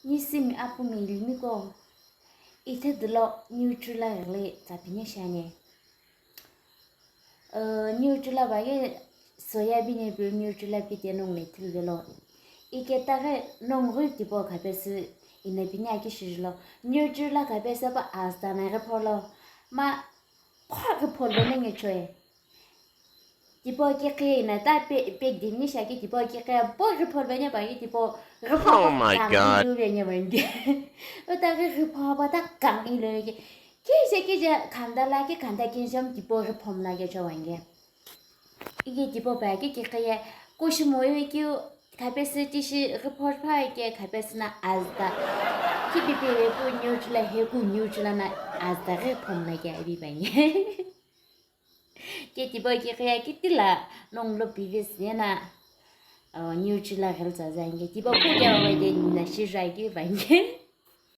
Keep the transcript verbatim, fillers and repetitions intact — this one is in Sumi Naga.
Nisimi apumi ilimiko, ithe dilo Nutrela ghili tsapine shiani. Nutrela ba ye soya bine pi Nutrela pi te nongu le thilvelo. Ike taghi nongu ghi tipau khapesü ina pini aki shijilo. Nutrela khapesü pa asta na ghi pholo. Ma khwa ghi pholo nenge choe. Tipau kiqi na ta pe pe dini shaki tipau kiqi bo ghi phol benya ba ghi tipau ghi phol. Oh my God. Lu benya ba nge. Uta ghi ghi phol ba ta kang ilo ke. Ki se ki je khanda la ke khanda kin sham tipau ghi phom na ke cho wange. Ige tipau ba ke kiqi ye kushi mo ye ki khapesü tishi ghi phol pha ke khapesü na asta. Ki pipi he ku Nutrela he ku Nutrela na asta ghi phom na ke abi ba nge. Ke tipau kiqi ye kitila nongu lo pivis yena, Nutrela ghili tsazange. Tipau ku ke wa de na shijai ke vange.